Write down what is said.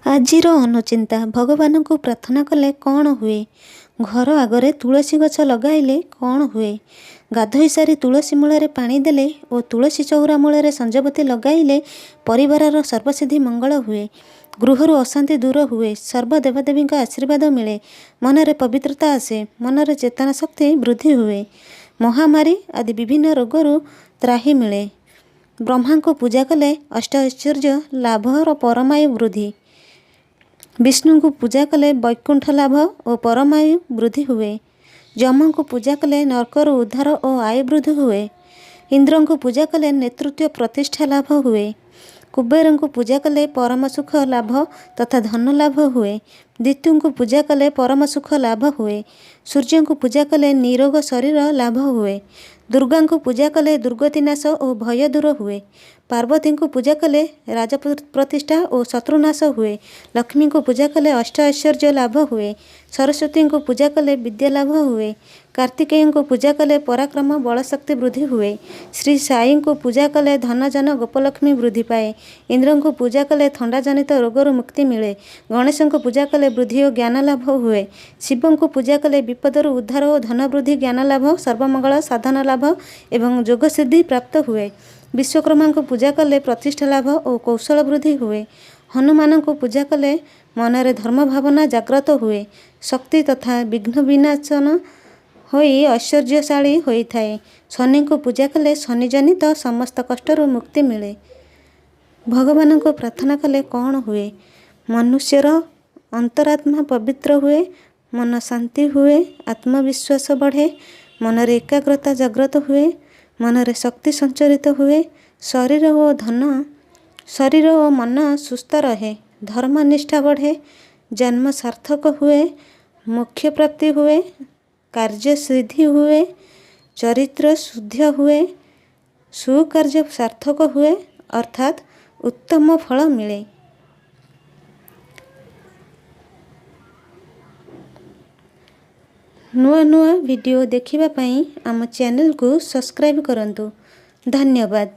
ଆଜିର ଅନୁଚିନ୍ତା: ଭଗବାନଙ୍କୁ ପ୍ରାର୍ଥନା କଲେ କ'ଣ ହୁଏ? ଘର ଆଗରେ ତୁଳସୀ ଗଛ ଲଗାଇଲେ କ'ଣ ହୁଏ? ଗାଧୋଇ ସାରି ତୁଳସୀ ମୂଳରେ ପାଣି ଦେଲେ ଓ ତୁଳସୀ ଚଉରା ମୂଳରେ ସଞ୍ଜବତୀ ଲଗାଇଲେ ପରିବାରର ସର୍ବସିଦ୍ଧି ମଙ୍ଗଳ ହୁଏ। ଗୃହରୁ ଅଶାନ୍ତି ଦୂର ହୁଏ। ସର୍ବ ଦେବାଦେବୀଙ୍କ ଆଶୀର୍ବାଦ ମିଳେ। ମନରେ ପବିତ୍ରତା ଆସେ। ମନରେ ଚେତନା ଶକ୍ତି ବୃଦ୍ଧି ହୁଏ। ମହାମାରୀ ଆଦି ବିଭିନ୍ନ ରୋଗରୁ ତ୍ରାହି ମିଳେ। ବ୍ରହ୍ମାଙ୍କୁ ପୂଜା କଲେ ଅଷ୍ଟ ଐଶ୍ୱର୍ଯ୍ୟ ଲାଭର ପରମାୟୁ ବୃଦ୍ଧି। ବିଷ୍ଣୁଙ୍କୁ ପୂଜା କଲେ ବୈକୁଣ୍ଠ ଲାଭ ଓ ପରମାୟୁ ବୃଦ୍ଧି ହୁଏ। ଯମଙ୍କୁ ପୂଜା କଲେ ନର୍କରୁ ଉଦ୍ଧାର ଓ ଆୟୁ ବୃଦ୍ଧି ହୁଏ। ଇନ୍ଦ୍ରଙ୍କୁ ପୂଜା କଲେ ନେତୃତ୍ୱ ପ୍ରତିଷ୍ଠା ଲାଭ ହୁଏ। କୁବେରଙ୍କୁ ପୂଜା କଲେ ପରମ ସୁଖ ଲାଭ ତଥା ଧନ ଲାଭ ହୁଏ। ଦିତୁଙ୍କୁ ପୂଜା କଲେ ପରମ ସୁଖ ଲାଭ ହୁଏ। ସୂର୍ଯ୍ୟଙ୍କୁ ପୂଜା କଲେ ନିରୋଗ ଶରୀର ଲାଭ ହୁଏ। ଦୁର୍ଗାଙ୍କୁ ପୂଜା କଲେ ଦୁର୍ଗତି ନାଶ ଓ ଭୟ ଦୂର ହୁଏ। ପାର୍ବତୀଙ୍କୁ ପୂଜା କଲେ ରାଜ ପ୍ରତିଷ୍ଠା ଓ ଶତ୍ରୁନାଶ ହୁଏ। ଲକ୍ଷ୍ମୀଙ୍କୁ ପୂଜା କଲେ ଅଷ୍ଟ ଐଶ୍ୱର୍ଯ୍ୟ ଲାଭ ହୁଏ। ସରସ୍ୱତୀଙ୍କୁ ପୂଜା କଲେ ବିଦ୍ୟା ଲାଭ ହୁଏ। କାର୍ତ୍ତିକେୟଙ୍କୁ ପୂଜା କଲେ ପରାକ୍ରମ ବଳଶକ୍ତି ବୃଦ୍ଧି ହୁଏ। ଶ୍ରୀ ସାଇଙ୍କୁ ପୂଜା କଲେ ଧନ ଜନ ଗୋପଲକ୍ଷ୍ମୀ ବୃଦ୍ଧି ପାଏ। ଇନ୍ଦ୍ରଙ୍କୁ ପୂଜା କଲେ ଥଣ୍ଡାଜନିତ ରୋଗରୁ ମୁକ୍ତି ମିଳେ। ଗଣେଶଙ୍କୁ ପୂଜା କଲେ ବୁଦ୍ଧି ଓ ଜ୍ଞାନ ଲାଭ ହୁଏ। ଶିବଙ୍କୁ ପୂଜା କଲେ ବିପଦରୁ ଉଦ୍ଧାର ଓ ଧନବୃଦ୍ଧି, ଜ୍ଞାନ ଲାଭ, ସର୍ବମଙ୍ଗଳ ସାଧନ ଲାଭ ଏବଂ ଯୋଗସିଦ୍ଧି ପ୍ରାପ୍ତ ହୁଏ। ବିଶ୍ୱକର୍ମାଙ୍କୁ ପୂଜା କଲେ ପ୍ରତିଷ୍ଠା ଲାଭ ଓ କୌଶଳ ବୃଦ୍ଧି ହୁଏ। ହନୁମାନଙ୍କୁ ପୂଜା କଲେ ମନରେ ଧର୍ମ ଭାବନା ଜାଗ୍ରତ ହୁଏ। ଶକ୍ତି ତଥା ବିଘ୍ନ ବିନାଶନ ହୋଇ ଐଶ୍ୱର୍ଯ୍ୟଶାଳୀ ହୋଇଥାଏ। ଶନିଙ୍କୁ ପୂଜା କଲେ ଶନିଜନିତ ସମସ୍ତ କଷ୍ଟରୁ ମୁକ୍ତି ମିଳେ। ଭଗବାନଙ୍କୁ ପ୍ରାର୍ଥନା କଲେ କ'ଣ ହୁଏ? ମନୁଷ୍ୟର ଅନ୍ତରାତ୍ମା ପବିତ୍ର ହୁଏ, ମନ ଶାନ୍ତି ହୁଏ, ଆତ୍ମବିଶ୍ୱାସ ବଢ଼େ, ମନରେ ଏକାଗ୍ରତା ଜାଗ୍ରତ ହୁଏ, ମନରେ ଶକ୍ତି ସଞ୍ଚରିତ ହୁଏ, ଶରୀର ଓ ଧନ ଶରୀର ଓ ମନ ସୁସ୍ଥ ରହେ, ଧର୍ମ ନିଷ୍ଠା ବଢ଼େ, ଜନ୍ମ ସାର୍ଥକ ହୁଏ, ମୋକ୍ଷ ପ୍ରାପ୍ତି ହୁଏ, କାର୍ଯ୍ୟ ସିଦ୍ଧି ହୁଏ, ଚରିତ୍ର ଶୁଦ୍ଧ ହୁଏ, ସୁକାର୍ଯ୍ୟ ସାର୍ଥକ ହୁଏ, ଅର୍ଥାତ୍ ଉତ୍ତମ ଫଳ ମିଳେ। ନୂଆ ନୂଆ ଭିଡ଼ିଓ ଦେଖିବା ପାଇଁ ଆମ ଚ୍ୟାନେଲକୁ ସବସ୍କ୍ରାଇବ୍ କରନ୍ତୁ। ଧନ୍ୟବାଦ।